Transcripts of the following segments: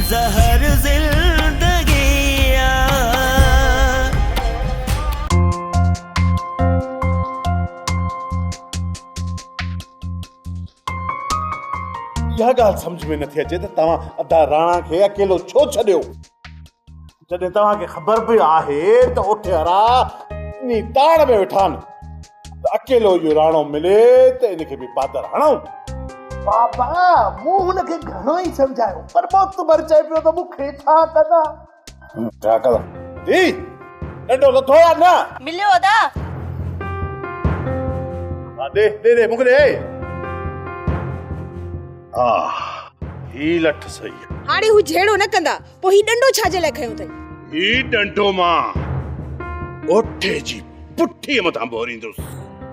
زهر زندگي آ. اها ڳالهه سمجهه ۾ نٿي اچي ته توهان ادا راڻا کي اڪيلو ڇو ڇڏيو؟ جڏهن توهان کي خبر به آهي ته اوٺيارا انهي تاڙ ۾ ويٺا آهن ته اڪيلو اهو راڻو ملي ته ان کي به پادر هڻون. بابا مون هن کي گهڻو ئي سمجهايو پر معتبر چئي پيو ته مون کي ڇا ڪندا. ڇا ڪندا؟ ڌي ڏنڊو لٿو يا نه؟ مليو ادا. ها ڏي ڏي ڏي مون کي ڏي. ها هي لٺ صحيح آ. هاڻي هو جهيڙو نه ڪندا. پوء هي ڏنڊو ڇا جي لاء کنيو اٿئي؟ هي ڏنڊو مان اوٺي جي پٺيء مٿان ڀوريندس.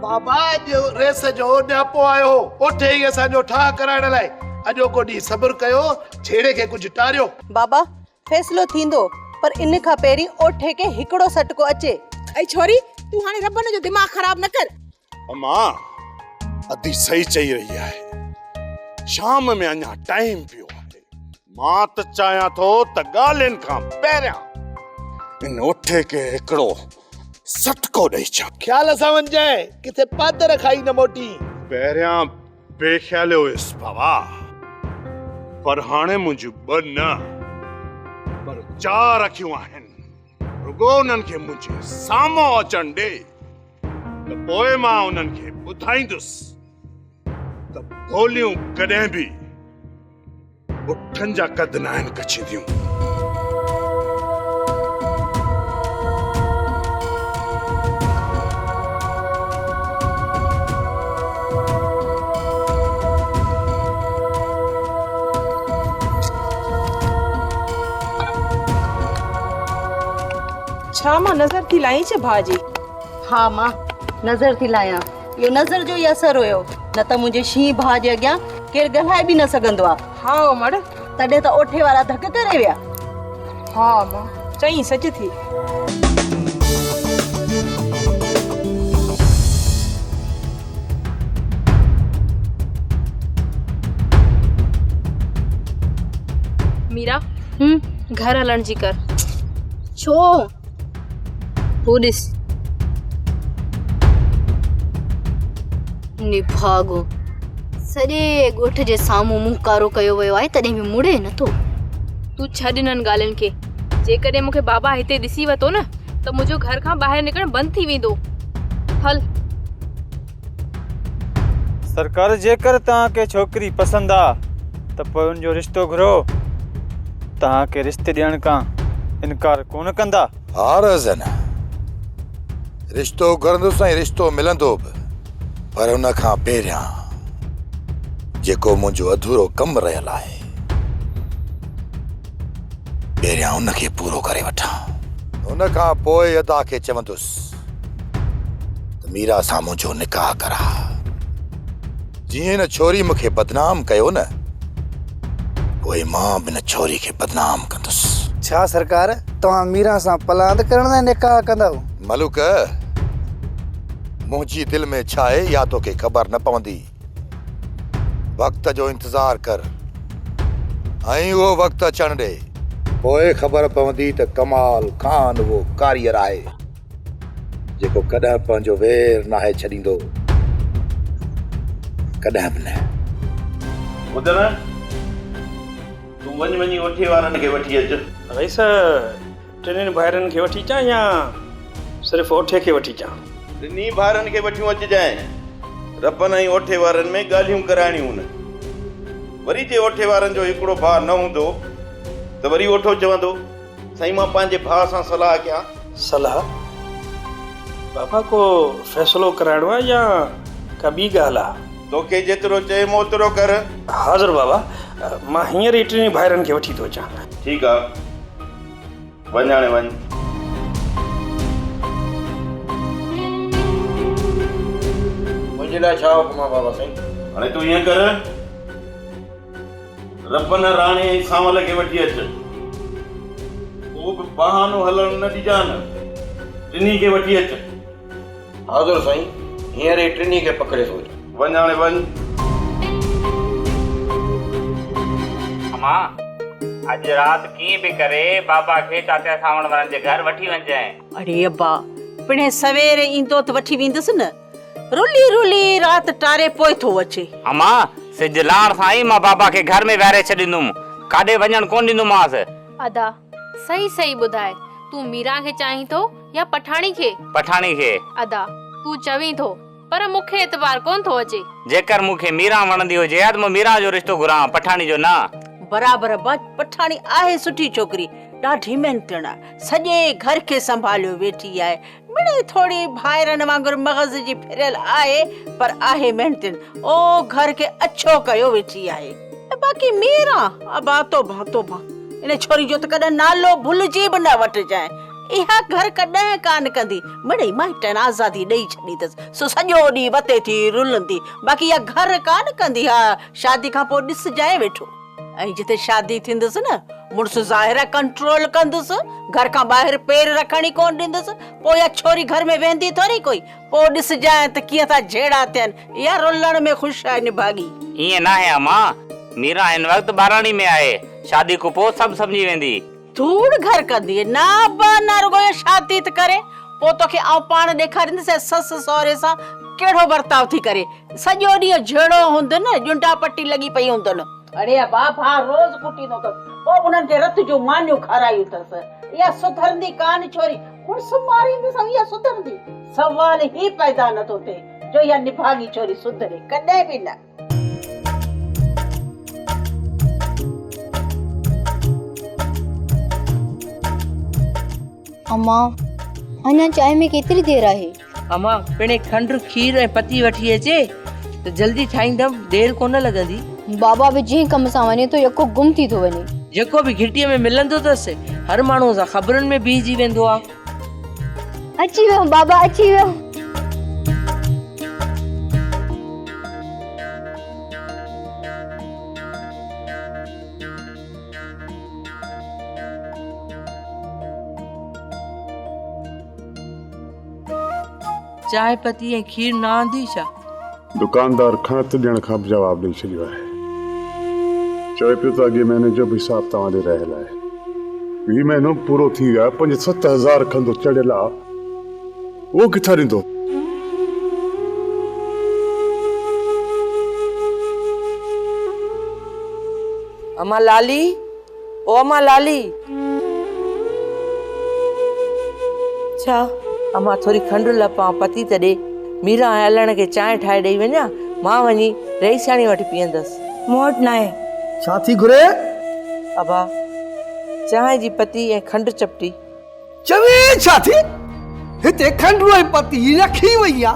بابا اڄ ريس جو نياپو آيو هو، اوٺي ئي اسان جو ٺاهه ڪرائڻ لاء. اڄوڪو ڏينهن صبر ڪيو، جهيڙي کي ڪجهه ٽاريو. بابا فيصلو ٿيندو، پر ان کان پهرين اوٺي کي هڪڙو سٽڪو اچي. اي ڇوري، تون هاڻي ربن جو دماغ خراب نه ڪر. امان، ادي صحيح چئي رهي آهي. شام ۾ اڃا ٽائيم پيو آهي. مان ته چاهيان ٿو ته ڳالهين کان پهريان ان اوٺي کي هڪڙو سٽڪو ڏئي ڇڏ. خيال سان وڃجانء، ڪٿي پادر کائي نه موٽين. پهريان بي خياليو هيس بابا، پر هاڻي منهنجون ٻه نه پر چار اکيون آهن. رڳو انهن کي منهنجي سامهون اچڻ ڏي ته پوء مان انهن کي ٻڌائيندس ته گوليون ڪڏهن به اٺن جا قد ناهن ڪڇينديون. ڇا مان نظر ٿي لائين ڇا ڀاء جي؟ ها مان نظر ٿي لايان. اهو نظر جو ئي اثر هيو، نه ته منهنجي شينهن ڀاء جي اڳيان ڪير ڳالهائي به نه سگهندو آ. ها امڙ. تڏهن ته اوٺي وارا ڌڪ ڪري ويا. ها امان، چئين سچ ٿي. ميرا، گهر هلڻ جي ڪر. ڇو؟ هو ڏس. نڀاڳو. سڄي ڳوٺ جي سامهون منهن ڪارو ڪيو ويو آهي تڏهن به مڙي نٿو. تون ڇڏ انهن ڳالهين کي. جيڪڏهن مون کي بابا هتي ڏسي ورتو نه ته منهنجو گهر کان ٻاهر نڪرڻ بند ٿي ويندو. هل. سرڪار جيڪر توهان کي ڇوڪري پسند آ ته پوء ان جو رشتو گهرو. توهان کي رشتي ڏيڻ کان انڪار ڪونه ڪندا. ها رهزن، رشتو گهرندس ۽ رشتو ملندو به، پر ان کان پهريان جيڪو منهنجو اڌورو ڪم رهيل آهي، پهريان ان کي پورو ڪري وٺان. ان کان پوء ادا کي چوندس ته ميرا سان منهنجو نڪاح ڪراء. جيئن هن ڇوري مون کي بدنام ڪيو نه، پوء مان به هن ڇوري کي بدنام ڪندس. ڇا سرڪار، توهان ميران سان پلاند ڪرڻ لاء نڪاح ڪندؤ؟ ملوڪ، منهنجي دل ۾ ڇا آهي، اها توکي خبر نه پوندي. وقت جو انتظار ڪر ۽ اهو وقت اچڻ ڏي. پوء خبر پوندي ته ڪمال خان اهو ڪاريگر آهي، جيڪو ڪڏهن به پنهنجو وير ناهي ڇڏيندو، ڪڏهن به نه. ٻڌ نه، تون وڃ وڃي اوٺي وارن کي وٺي اچ. رئيس، ٽنهي ڀائرن کي وٺي اچان يا صرف اوٺي کي وٺي اچان؟ ٽنهي ڀائرن کي وٺيون اچجانء. ربن ۽ اوٺي وارن ۾ ڳالهيون ڪرائڻيون هن. وري جي اوٺي وارن جو هڪڙو ڀاء نه هوندو ته وري اوٺو چوندو، سائين مان پنهنجي ڀاء سان صلاح ڪيان. صلاح؟ بابا ڪو فيصلو ڪرائڻو آهي يا ڪا ٻي ڳالهه آهي؟ توکي جيترو چيم اوترو ڪر. حاضر بابا، مان هينئر ئي ٽنهي ڀائرن کي وٺي ٿو اچان. ٺيڪ آ، وڃ هاڻي وڃ. منهنجي لاء ڇا حڪم آ بابا سائين؟ هاڻي تون ائين ڪر، ربن راڻي ۽ سانول کي وٺي اچ. ڪو به بهانو هلڻ نه ڏجان. ٽنهي کي وٺي اچ. حاضر سائين، هينئر ئي ٽنهي کي پڪڙي ٿو اچان. وڃ هاڻي وڃ. امان، اڄ رات ڪيئن به ڪري بابا کي چاچا سانوڻ وارن جي گهر وٺي وڃجانء. اڙي ابا، پڻهين سوير ايندو ته وٺي ويندس نه. رلي رلي رات ٽاري پوء ٿو اچي. امان، سج لهڻ سان ئي مان بابا کي گهر ۾ ويهاري ڇڏيندم. ڪاڏي وڃڻ ڪونه ڏيندومانس. ادا، صحيح صحيح ٻڌاء، تون ميران کي چاهين ٿو يا پٺاڻي کي؟ پٺاڻي کي. ادا، تون چوين ٿو، پر مون کي اعتبار ڪونه ٿو اچي. جيڪر مون کي ميران وڻندي هجي ها ته مان ميران جو رشتو گهران ها، پٺاڻي جو نه. برابر ابا، پٺاڻي آهي سٺي ڇوڪري، ڏاڍي محنتڻ آهي، سڄي گهر کي سنڀاليو ويٺي آهي. مڙئي ٿوري ڀائرن وانگر مغز جي ڦريل آهي، پر آهي محنتڻ. او گهر کي اڇو ڪيو ويٺي آهي. ۽ باقي ميران، ابا توبه توبه، ان ڇوري جو ته ڪڏهن نالو ڀلجي به نه وٺجانء. اها گهر ڪڏهن ڪانه ڪندي. مڙئي مائٽن آزادي ڏئي ڇڏي اٿس، سو سڄو ڏينهن وتي ٿي رلندي. باقي اها گهر ڪانه ڪندي. ها، شادي کان پوء ڏسجانء ويٺو. ۽ جتي شادي ٿيندس نه، مڙس ظاهر آ ڪنٽرول ڪندس، گهر کان ٻاهر پير رکڻ ئي ڪونه ڏيندس. پوء اها ڇوري گهر ۾ ويهندي ٿوري ڪوئي. پوء ڏسجانء ته ڪيئن ٿا جهيڙا ٿين. اها رلڻ ۾ خوش آهي نڀاڳي. ائين ناهي امان، ميران هن وقت ٻاراڻي ۾ آهي، شادي کان پوء سڀ سمجهي ويندي. ڌوڙ گهر ڪندي. نه ابا نه، رڳو اها شادي ته ڪري، پوء توکي آئون پاڻ ڏيکاريندس اها سس سهري سان ڪهڙو ورتاء ٿي ڪري. سڄو ڏينهن جهيڙو هوندن، ڄنڊا پٽي لڳي پئي هوندن. اڙي ابا، ڀاء روز ڪٽيندو اٿس، پوء به انهن کي رت جون مانيون کارايون اٿس. اها سڌرندي ڪانه ڇوري، مڙس ماريندس ۽ اها سڌرندي؟ سوال ئي پيدا نٿو ٿئي جو اها نڀاڳي ڇوري سڌري، ڪڏهن به نه. امان، اڃا چانهه ۾ ڪيتري دير آهي؟ امان، پڻهين کنڊ، کير ۽ پتي وٺي اچي ته جلدي ٺاهيندم، دير ڪونه لڳندي. بابا به جنهن ڪم سان وڃي ٿو يڪو گم ٿي ٿو وڃي. جيڪو به گهٽيء ۾ ملندو اٿس، هر ماڻهوء سان خبرن ۾ بيهجي ويندو آ. اچي ويو بابا اچي ويو. چانهه پتي ۽ کير نه آندي ڇا؟ دڪاندار کڻت ڏيڻ کان به جواب ڏئي ڇڏيو آهي. چوي پيو ته اڳئين مهيني جو به حساب توهان ڏي رهيل آهي. هي مهينو به پورو ٿي ويو آهي، پنج 7000 کن ته چڙهيل آ، اهو ڪٿان ڏيندو؟ امان لالي، او امان لالي. ڇا؟ امان ٿوري کنڊ لپ ۽ پتي ته ڏي. ميران ۽ علڻ کي چانهه ٺاهي ڏئي وڃان، مان وڃي رئيسياڻيء وٽ پيئندس. مون وٽ ناهي. ڇا ٿي گهري؟ ابا، چانهه جي پتي ۽ کنڊ چپٽي. چوين ڇا ٿي؟ هتي کنڊ ۽ پتي رکي وئي آ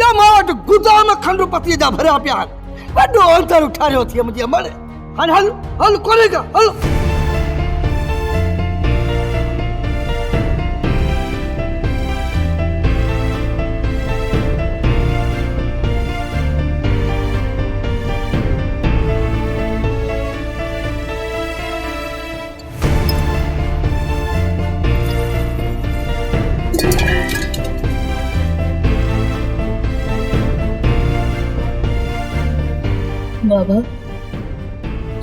يا مان وٽ گدام کنڊ پتيء جا ڀريا پيا آهن. وڏو انتر اٺاريو اٿئي منهنجي امڙ. هل هل هل ڪونهي ڪا هل. بابا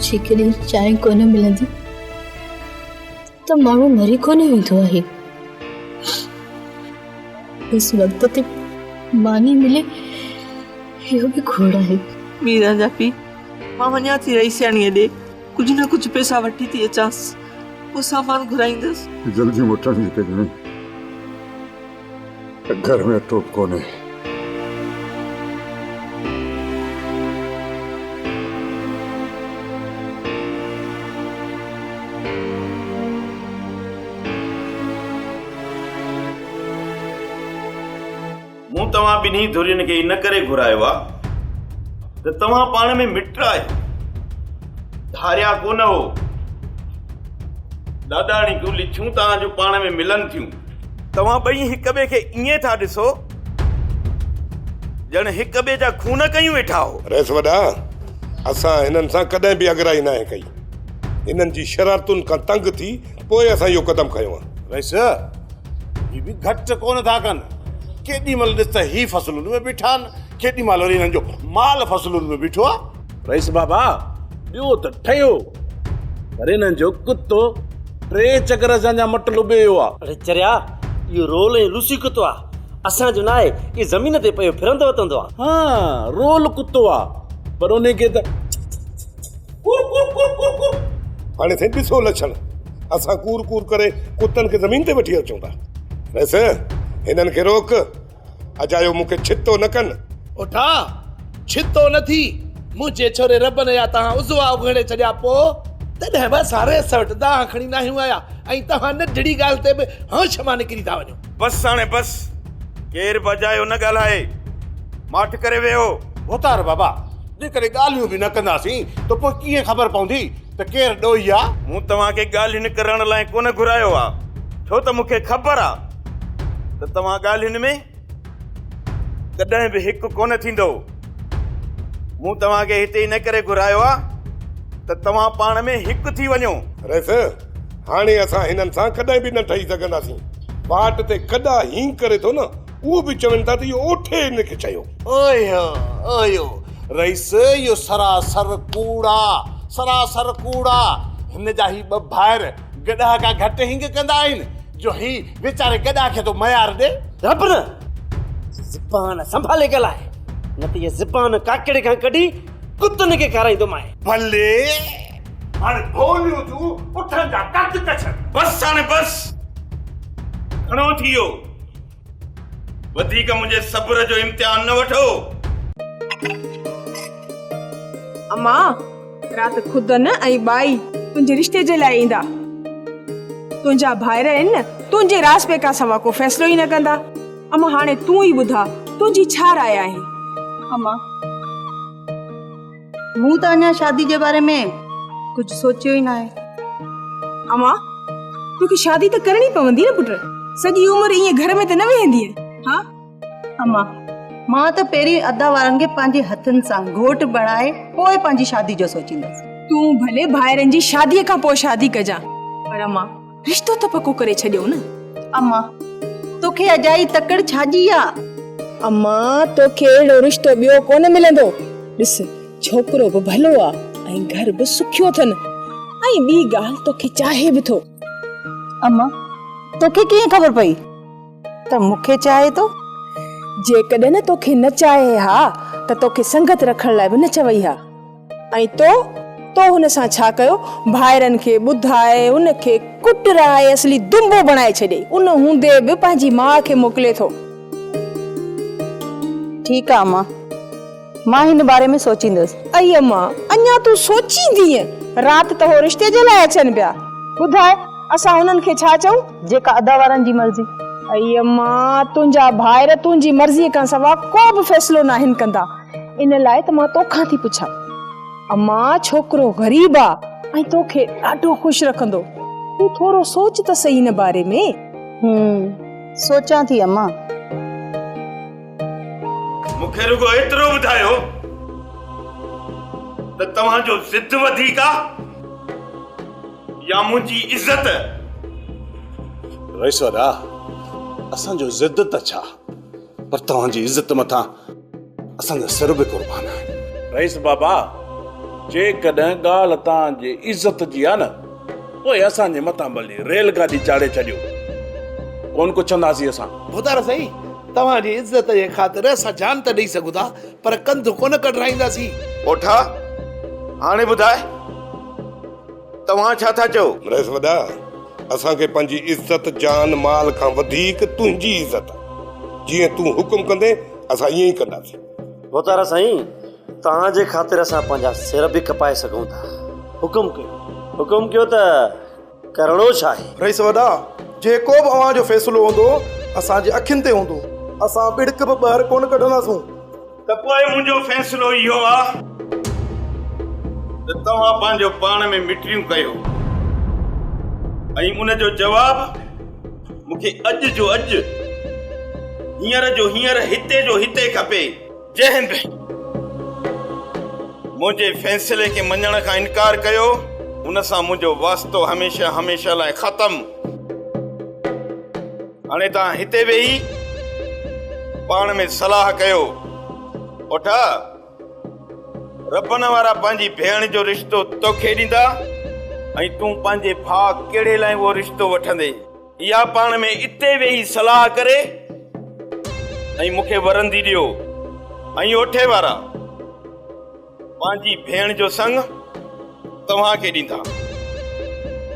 جيڪڏهن چانهه ڪونه ملندي ته ماڻهو مري ڪونه ويندو آهي. بس وقت تي ماني ملي اهو به کوڙ آهي. ميران جا پيء مان وڃان ٿي رئيسياڻيء ڏي. ڪجهه نه ڪجهه پئسا وٺي ٿي اچانس، پوء سامان گهرائيندس. جلدي موٽڻ جي ڪجانء، گهر ۾ اٽو به ڪونهي. مون توهان ٻنهي ڌرين کي ان ڪري گهرايو آ ته توهان پاڻ ۾ مٽ آهيو، ڌاريا ڪونه هو. ڏاڏاڻيڪيون لڇيون توهان جون پاڻ ۾ ملن ٿيون. توهان ٻئي هڪ ٻئي کي ائين ٿا ڏسو ڄڻ هڪ ٻئي جا خون ڪيون ويٺا هو. رئيس وڏا، اسان هنن سان ڪڏهن به اڳرائي ناهي ڪئي. هنن جي شرارتن کان تنگ ٿي پوء اسان اهو قدم کنيو آ. رئيس، هي به گهٽ ڪونه ٿا ڪن. ڪيڏي مهل ڏس ته هي فصلن ۾ بيٺا آهن، ڪيڏي مهل وري هنن جو مال فصلن ۾ بيٺو آهي. رئيس بابا، ٻيو ته ٺهيو، پر انهن جو ڪتو ٽي چڪر اسان جا مٽ لڀي ويو آ. اڙي چريا، اهو رول ۽ لوسي ڪتو آ، اسان جو ناهي، اهو زمين تي پيو ڦرندو وتندو آ. ها، رول ڪتو آ، پر انهي کي ته ڪور ڪور ڪور ڪور ڪور. هاڻي سائين ڏسو لڇڻ، اسان ڪور ڪور ڪري ڪتن کي زمين تي وٺي اچون ٿا. بس هنن کي روڪ. اجايو مون کي ڇتو نه ڪن. اٺا، ڇتو نه ٿي، منهنجي ڇوري ربن جا توهان عضوا اگهڙي ڇڏيا پوء تڏهن به اسان رئيس وٽ دانهن کڻي ناهيون آيا ۽ توهان ننڍڙي ڳالهه تي به هوش مان نڪري ٿا وڃو. بس هاڻي بس، ڪير به اجايو نه ڳالهائي، ماٺ ڪري ويهو. ڀوتار بابا، جيڪڏهن ڳالهيون به نه ڪنداسين ته پوء ڪيئن خبر پوندي ته ڪير ڏوهي آ؟ مون توهان کي ڳالهين ڪرڻ لاء ڪونه گهرايو آ، ڇو ته مون کي خبر آ ته توهان ڳالهين ۾ ڪڏهن به هڪ ڪونه ٿيندؤ. مون توهان کي هتي ان ڪري گهرايو آ ته توهان پاڻ ۾ هڪ ٿي وڃو. رئيس، هاڻي اسان هنن سان ڪڏهن به نه ٺهي سگهنداسين. واٽ تي گڏا هينگ ڪري ٿو نه، اهو به چون ٿا ته اهو اوٺي هن کي چيو. اهو، اهو، رئيس، اهو سراسر ڪوڙ آ، سراسر ڪوڙ آ. هن جا هي ٻه ڀائر گڏهه کان گهٽ هينگ ڪندا آهن. جو هي ويچاري گڏا کي ٿو ميار ڏي. رب نه زبان سنڀالي ڳالهاء نه ته هيء زبان ڪاڪڙي کان ڪڍي ڪتن کي کارائيندومانء. ڀلي هاڻي ڀوليون ٿيون اٺن جا قد ڪڇن. بس هاڻي بس گهڻو ٿي ويو. وڌيڪ منهنجي صبر جو امتحان نه وٺو. اما، رات خدن ۽ ٻائي تنهنجي رشتي جي لاء ايندا. تنهنجا ڀائر آهن نه، تنهنجي راضپي کان سوا ڪو فيصلو ئي نه ڪندا. اما هاڻي تون ئي ٻڌاء، تنهنجي ڇا راء آهي؟ اما، مون ته اڃا شادي جي باري ۾ ڪجهه سوچيو ئي ناهي. اما، توکي شادي ته ڪرڻي پوندي نه پٽ، سڄي عمر ائين گهر ۾ ته نه ويهندينء، ها؟ اما، مان ته پهرين ادا وارن کي پنهنجي هٿن سان گهوٽ بڻائي پوء پنهنجي شادي جو سوچيندس. تون ڀلي ڀائرن جي شاديء کان پوء شادي ڪجان، پر اما، رشتو ته پڪو ڪري ڇڏيو نه. اما، توکي اجائي تڪڙ ڇاجي آ؟ اما، توکي اهڙو رشتو ٻيو ڪونه ملندو. ڏس، ڇوڪرو به ڀلو آ ۽ گهر به سکيو اٿن ۽ ٻي ڳالهه توکي چاهي به ٿو. اما، توکي ڪيئن خبر پئي ته مون کي چاهي ٿو؟ جيڪڏهن توکي نه چاهي ها ته توکي سنگت رکڻ لاء به نه چوئي ها. ۽ تو، تو هن سان ڇا ڪيو؟ ڀائرن کي ٻڌائي، هن کي ڪٽرائي اصلي دنبو بڻائي ڇڏيئي. ان هوندي به پنهنجي ماء کي موڪلي ٿو. ٺيڪ آ امان، مان هن باري ۾ سوچيندس. ائي امان، اڃا تون سوچيندينء؟ رات ته هو رشتي جي لاء اچن پيا. ٻڌاء، اسان هنن کي ڇا چئون؟ جيڪا ادا وارن جي مرضي. ائي امان، تنهنجا ڀائر تنهنجي مرضيء کان سوا ڪو به فيصلو ناهن ڪندا. ان لاء ته مان توکان ٿي پڇان. امان ڇوڪرو غريب آ ۽ توکي ڏاڍو خوش رکندو. تون ٿورو سوچ ته سهي ان باري ۾. هون، سوچان ٿي امان. مون کي رڳو ايترو ٻڌايو ته توهان جو ضد وڌيڪ آ يا منهنجي عزت؟ رئيس وڏا، اسان جو ضد ته ڇا، پر توهان جي عزت مٿان اسان جا سر به قربان آهن. رئيس بابا، جيڪڏهن ڳالهه توهان جي عزت جي آ نه، پوء اسان جي مٿان ڀلي ريل گاڏي چاڙهي ڇڏيو، ڪونه ڪڇنداسين اسان. ڀوتار سائين، توهان جي عزت جي خاطر اسان جان ته ڏئي سگهون ٿا، پر ڪنڌ ڪونه ڪڍرائينداسين. اوٺا، هاڻي ٻڌاء، توهان ڇا ٿا چئو؟ رئيس وڏا، اسان کي پنهنجي عزت، جان، مال کان وڌيڪ تنهنجي عزت آ. جيئن تون حڪم ڪندين، اسان ائين ئي ڪنداسين. ڀوتارا سائين، توهان جي خاطر اسان پنهنجا سر به ڪپائي سگهون ٿا. حڪم ڪيو، حڪم ڪيو ته ڪرڻو ڇا آهي؟ رئيس وڏا، جيڪو به اوهان جو فيصلو هوندو، اسان جي اکين تي هوندو. اسان ٻڙڪ به ٻاهر ڪونه ڪڍنداسون. ته پوء منهنجو فيصلو اهو آ ته توهان پنهنجو پاڻ ۾ مٽيون ڪيو ۽ ان جو جواب مون کي اڄ جو اڄ، هينئر جو هينئر، هتي جو هتي کپي. جنهن به منهنجي فيصلي کي مڃڻ کان انڪار ڪيو، ان سان منهنجو واسطو هميشه هميشه لاء ختم. هاڻي توهان هتي ويهي پاڻ ۾ صلاح ڪيو. اوٺا، ربن وارا پنهنجي ڀيڻ جو رشتو توکي ڏيندا ۽ تون پنهنجي ڀاء ڪهڙي لاء اهو رشتو وٺندين؟ اها پاڻ ۾ اتي ويهي صلاح ڪري ۽ مون کي ورندي ڏيو. ۽ اوٺي وارا پنهنجي ڀيڻ جو سڱ توهان کي ڏيندا.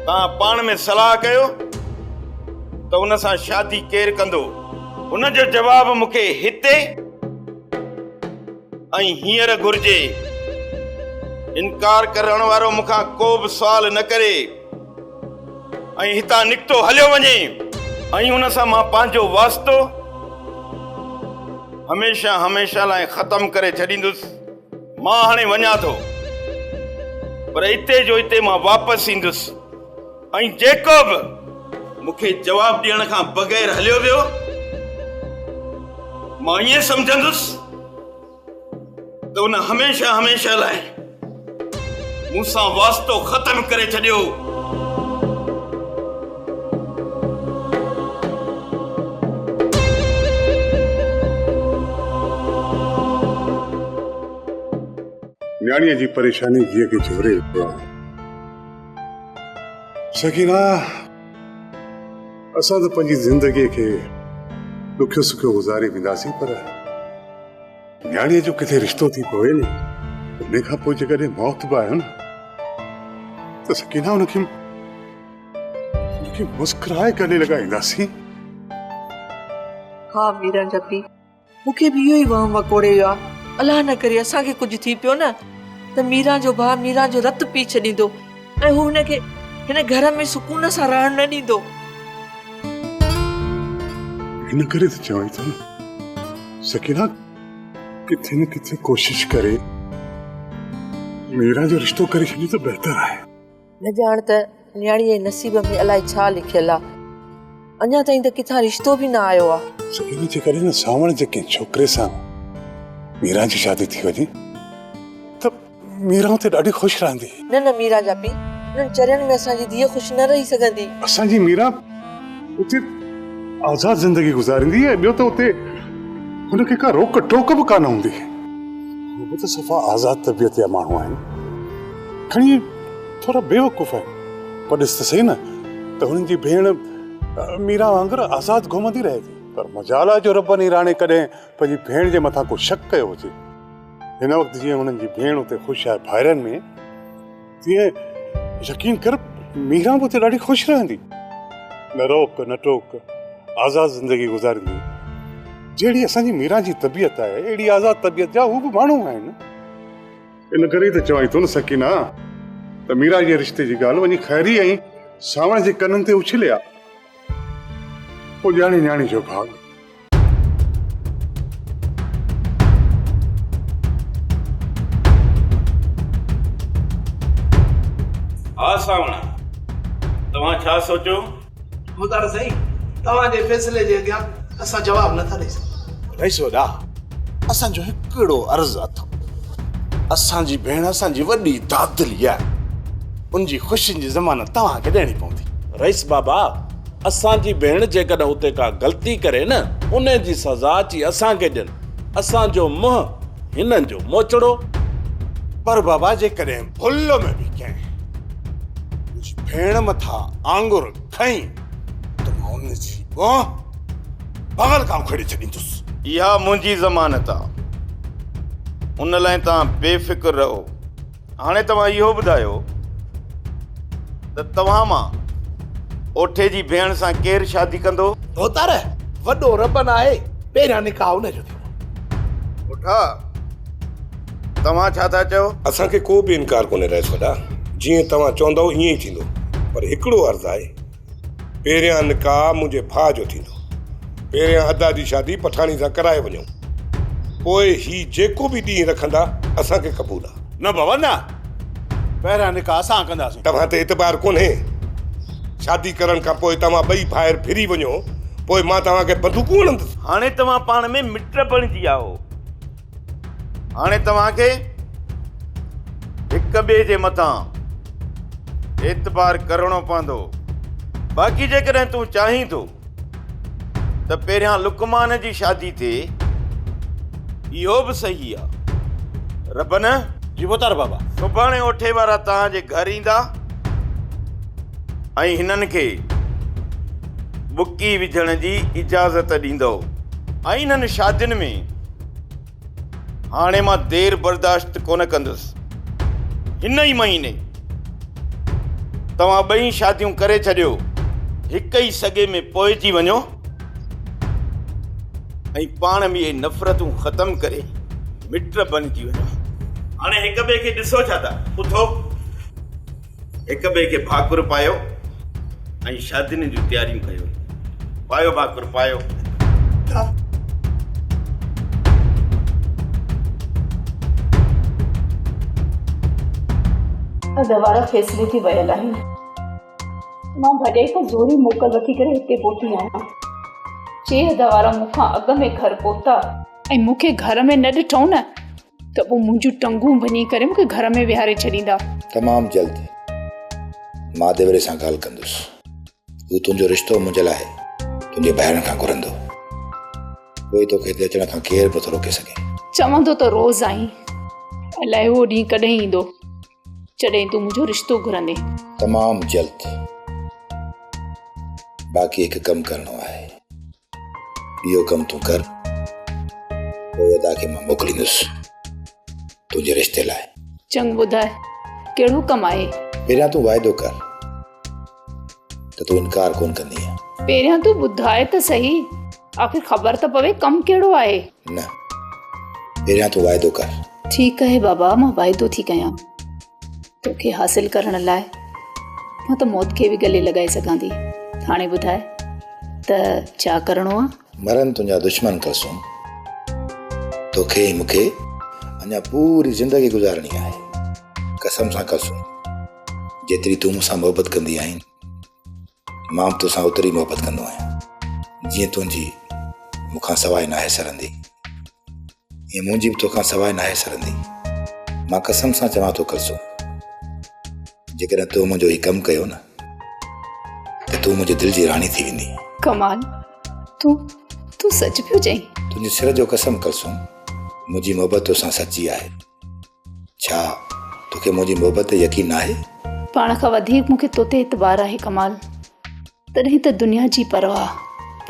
توهان پاڻ ۾ صلاح ڪيو ته ان سان شادي ڪير ڪندو؟ ان جو جواب مون کي هتي ۽ هينئر گهرجي. انڪار ڪرڻ وارو مون کان ڪو به سوال نه ڪري ۽ هتان نڪتو هليو وڃي ۽ ان سان مان پنهنجو واسطو هميشه هميشه لاء ختم ڪري ڇڏيندس. مان هاڻي وڃان ٿو، پر اتي جو اتي مان واپس ايندس ۽ جيڪو به مون کي جواب ڏيڻ کان بغير هليو ويو، مان ائين سمجهندس ته ان هميشه هميشه لاء مون سان واسطو ختم ڪري ڇڏيو. نياڻيء جي پريشاني جيء کي جهوري ويو آهي. سڪينه، اسان ته پنهنجي زندگيء کي ڏکيو سکيو گذاري وينداسين پر نياڻيء جو ڪٿي رشتو ٿي پوي نه، ان کان پوء جيڪڏهن موت به آيو نه ته سڪينه ان کي ان کي مسڪرائي گلي لڳائينداسين. ها ميران جا پيء، مون کي به اهو ئي وهم وڪوڙي ويو آهي. الله نه ڪري اسان کي ڪجهه ٿي پيو نه ته ميران جو ڀاء ميران جو رت پي ڇڏيندو ۽ هو هن کي هن گهر ۾ سڪون سان رهڻ نه ڏيندو. ان ڪري ته چوان ٿو نه سڪينه ڪٿي نه ڪٿي ڪوشش ڪري ميران جو رشتو ڪري ڇڏيون ته بهتر آهي. نه ڄاڻ ته نياڻيء جي نصيب ۾ الائي ڇا لکيل آ. اڃا تائين ته ڪٿان رشتو به نه آيو آ. سڪينه جيڪڏهن نه سانوڻ جي ڪنهن ڇوڪري سان ميران جي شادي ٿي وڃي ته ميران اتي ڏاڍي خوش رهندي. نه نه ميران جا پيء، انهن چرين ۾ اسان جي ڌيء خوش نه رهي سگهندي. اسان جي ميران اتي آزاد زندگي گذاريندي ۽ ٻيو ته اتي هن کي ڪا روڪ ٽوڪ به ڪانه هوندي. هو به ته صفا آزاد طبيعت جا ماڻهو آهن. کڻي ٿورا بيوقوف آهن پر ڏس ته سهي نه ته هنن جي ڀيڻ ميران وانگر آزاد گهمندي رهي ٿي. پر مجال آهي جو رباني راڻي ڪڏهن پنهنجي ڀيڻ جي مٿان ڪو شڪ ڪيو هجي. هن وقت جيئن هنن جي ڀيڻ اتي خوش آهي ڀائرن ۾، تيئن يقين ڪر ميران به اتي ڏاڍي خوش رهندي. نه روڪ نه ٽوڪ، آزاد زندگي گذاريندي. جهڙي اسان جي ميران جي طبيعت آهي، اهڙي آزاد طبيعت جا هو به ماڻهو آهن. ان ڪري ئي ته چوانء ٿو نه سڪينه ته ميران جي رشتي جي ڳالهه وڃي خيري ۽ سانوڻ جي ڪنن تي اڇلي آ. پوء ڄاڻي نياڻي جو ڀاڳ. ها سانوڻ، توهان ڇا سوچيو؟ مدار سائين، توهان جي فيصلي جي اڳيان اسان جواب نه ٿا ڏئي سگهون. رئيس وڏا، اسان جو هڪڙو عرض اٿو. اسان جي ڀيڻ اسان جي وڏي دادلي آهي. ان جي خوشين جي ضمانت توهان کي ڏيڻي پوندي. رئيس بابا، اسان جي ڀيڻ جيڪڏهن اتي ڪا غلطي ڪري نه، ان جي سزا اچي اسان کي ڏين. اسان جو منهن هنن جو موچڙو. پر بابا جيڪڏهن ڀل ۾ به ڪنهن منهنجي ڀيڻ مٿان آڱر کنئي ته مان ان جي ٻانهن بغل کان اکيڙي ڇڏيندس. اها منهنجي ضمانت آ. ان لاء توهان بي فڪر رهو. هاڻي توهان اهو ٻڌايو ته توهان مان اوٺي جي ڀيڻ سان ڪير شادي ڪندو؟ ڀوتار، وڏو ربن آهي، پهريان نڪاح ان جو ٿيندو. اوٺا، توهان ڇا ٿا چئو؟ اسان کي ڪو به انڪار ڪونهي رئيس وڏا، جيئن توهان چوندؤ ائين ئي ٿيندو، پر هڪڙو عرض آهي. پهريان نڪاح منهنجي ڀاء جو ٿيندو. پهريان ادا جي شادي پٺاڻي سان ڪرائي وڃون. پوء هي جيڪو به ڏينهن رکندا اسان کي قبول آ. نه بابا نه. پهريان نڪاح اسان ڪنداسين. توهان تي اعتبار ڪونهي. شادي ڪرڻ کان پوء توهان ٻئي ڀائر ڦري وڃو. پوء مان توهان کي بندوقون هڻندس. هاڻي توهان پاڻ ۾ مٽ بڻجي ويا آهو. هاڻي توهان کي هڪ ٻئي جي مٿان اعتبار ڪرڻو پوندو. باقي جيڪڏهن تون چاهين ٿو ته پهريان لقمان جي شادي ٿئي، اهو به صحيح آ. ربن. جي ڀوتار بابا. سڀاڻي اوٺي وارا توهان جي گهر ايندا. ۽ هنن کي ٻڪي وجهڻ جي اجازت ڏيندؤ ۽ انهن شادين ۾ هاڻي مان دير برداشت ڪونه ڪندس. هن ئي مهيني توهان ٻئي شاديون ڪري ڇڏيو، هڪ ئي سڳي ۾ پوئجي وڃو ۽ پاڻ ۾ اهي نفرتون ختم ڪري مٽ بڻجي وڃو. هاڻي هڪ ٻئي کي ڏسو ڇا ٿا؟ اٿو، هڪ ٻئي کي ڀاڪر پايو ۽ شادين جون تياريون ڪيو. پايو ڀاڪر پايو. ادا وارا فيصلي تي ويل آهن. مان ڀاڄائي کان زوري موڪل وٺي ڪري هتي پهتي آهيان. چي ادا وارا مون کان اڳ ۾ گهر پهتا. ۽ مون کي گهر ۾ نه ڏٺائون نه ته پوء منهنجون ٽنگون ڀڃي ڪري مون کي گهر ۾ ويهاري ڇڏيندا. تمام جلد مان ديوري سان ڳالهه ڪندس. هو تنهنجو رشتو منهنجي لاء تنهنجي ڀائرن کان گهرندو. پوء توکي هتي اچڻ کان ڪير به نٿو روڪي سگهي. چوندو ته روز آهين. الائي اهو ڏينهن ڪڏهن ايندو جڏهن تون منهنجو رشتو گهرندين. تمام جلد. باقي هڪ ڪم ڪرڻو آهي. اهو ڪم تون ڪر، پوء ادا کي مان موڪليندس تنهنجي رشتي لاء. چڱ ٻڌاء ڪهڙو ڪم آهي؟ پهريان تون واعدو ڪر ته تون انڪار ڪونه ڪندينء. پهريان تون ٻڌاء ته سهي، آخر خبر ته پوي ڪم ڪهڙو آهي؟ نه، پهريان تون واعدو ڪر. ٺيڪ آهي بابا، مان واعدو ٿي ڪيان. توکي حاصل ڪرڻ لاء مان ته موت کي به ڳلي لڳائي سگهان ٿي. هاڻي ٻڌاء ته ڇا ڪرڻو آ؟ مرن تنهنجا دشمن ڪلثوم، توکي ۽ مون کي اڃا پوري زندگي گذارڻي آهي. قسم سان ڪلثوم، جيتري تون مون سان محبت ڪندي آهين، مان به توسان اوتري محبت ڪندو آهيان. جيئن تنهنجي مون کان سواء ناهي سرندي. ائين منهنجي به توکان سواء ناهي سرندي. مان قسم سان چوان ٿو ڪلثوم، جيڪڏهن تو منهنجو هي ڪم ڪيو نه ته تون منهنجي دل جي راڻي ٿي ويندينء. ڪمال، تون تون سچ پيو چئين؟ تنهنجي سر جو قسم ڪلثوم، منهنجي محبت توسان سچي آهي. ڇا توکي منهنجي محبت تي يقين ناهي؟ پاڻ کان وڌيڪ مون کي توتي اعتبار آهي ڪمال. تڏهن ته دنيا جي پرواهه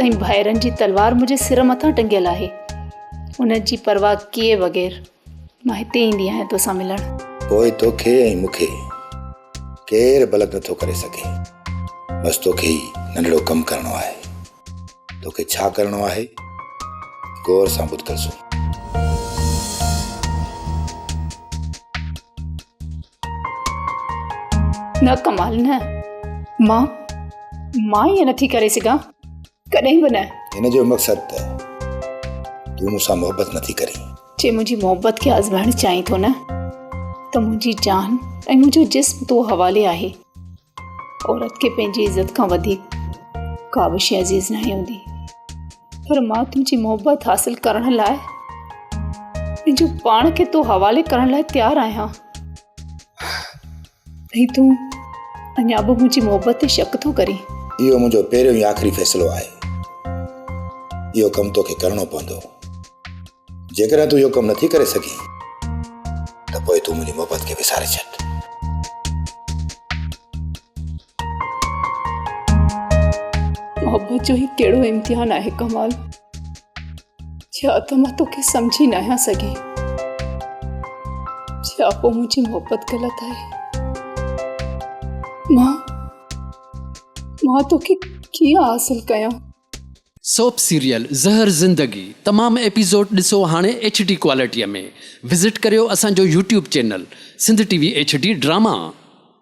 ۽ ڀائرن جي تلوار منهنجي سر مٿان ٽنگيل آهي. انهن جي پرواهه ڪيئي بغير مان هتي ايندي آهيان توسان ملڻ. پوء توکي ۽ مون کي ڪير به الڳ نٿو ڪري سگهي. بس توکي هي ننڍڙو ڪم ڪرڻو آهي. توکي ڇا ڪرڻو آهي؟ غور سان ٻڌ ڪلثوم. نه ڪمال نه. مان مان ائين نٿي ڪري سگهان. ڪڏهن به نه. هن جو مقصد ته تون مون سان محبت نٿي ڪرين. جي منهنجي محبت کي آزمائڻ چاهين ٿو نه ته منهنجي جان ۽ منهنجو جسم تو حوالي آهي. عورت کي پنهنجي عزت کان وڌيڪ ڪا به شيء عزيز ناهي هوندي پر مان تنهنجي محبت حاصل ڪرڻ لاء پنهنجو پاڻ کي تو حوالي ڪرڻ لاء تيار آهيان ۽ تون اڃا به منهنجي محبت تي شڪ ٿو ڪرين. اهو منهنجو پهريون ۽ آخري فيصلو آهي. اهو ڪم توکي ڪرڻو پوندو. جيڪڏهن تون اهو ڪم نٿي ڪري سگهين ته پوء تون منهنجي محبت کي وساري ڇڏ. محبت جو هي ڪهڙو امتحان آهي ڪمال. ڇا ته مان توکي سمجهي ناهيان سگهي. ڇا پوء منهنجي محبت غلط آهي؟ مان مان توکي ڪيئن حاصل ڪيان؟ سوپ سيريل زهر زندگي تمام ايپيسوڊ ڏسو هاڻي ايڇ ڊي ڪوالٽي ۾ وزٽ ڪريو اسان جو YouTube channel Sindh T V H D drama.